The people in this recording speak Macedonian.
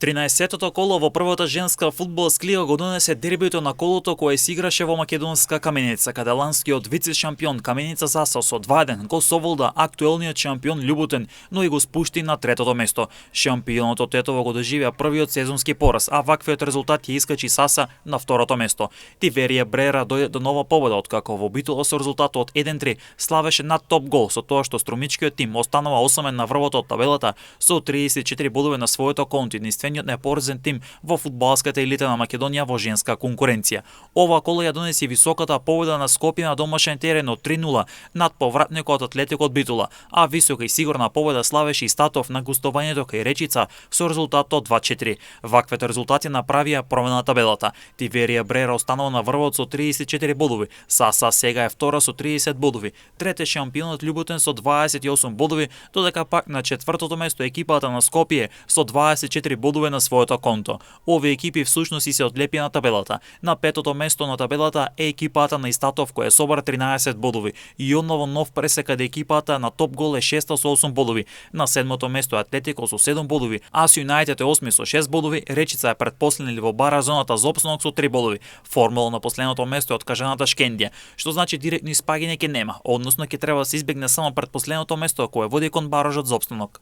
13-тото коло во првата женска фудбалска лига го донесе дербито на колото кое се играше во македонска Каменица, каде ланскиот вице-шампион Каменица Саса со 2:1 го соволда актуелниот шампион Љуботен, но и го спушти на третото место. Шампионот од Тетово го доживеа првиот сезонски пораз, а ваквиот резултат ја искачи Саса на второто место. Тиверија Брера дојде до нова победа откако во Битола со резултатот 1:3 славеше над топ гол со тоа што струмичкиот тим останува 8 на врвот од табелата со 34 бодови на своето конто, непоразен тим во фудбалската елита на Македонија во женска конкуренција. Ова коло ја донеси високата победа на Скопје на домашен терен од 3:0 над повратникот Атлетикот Битола, а висока и сигурна победа славеше и Статов на гостувањето кај Речица со резултатот 2:4. Ваквите резултати направија промена на табелата. Тиверија Брера останала на врвот со 34 бодови, Саса сега е втора со 30 бодови, трет е шампионот Љуботен со 28 бодови, додека пак на четвртото место екипата на Скопје со 24 бодови на своето конто. Овие екипи всушност и се одлепија на табелата. На петото место на табелата е екипата на Истатов која собра 13 бодови и одново нов пресек каде екипата на топ гол е шеста со 8 бодови. На седмото место е Атлетико со 7 бодови, а Юнајтед е осми со 6 бодови, Речица е предпоследен или во бара зоната за опстанок со 3 бодови. Формула на последното место е откажаната Шкендија, што значи директно испаѓање ќе нема, односно ќе треба да се избегне само предпоследното место кое води кон баражот за опстанок.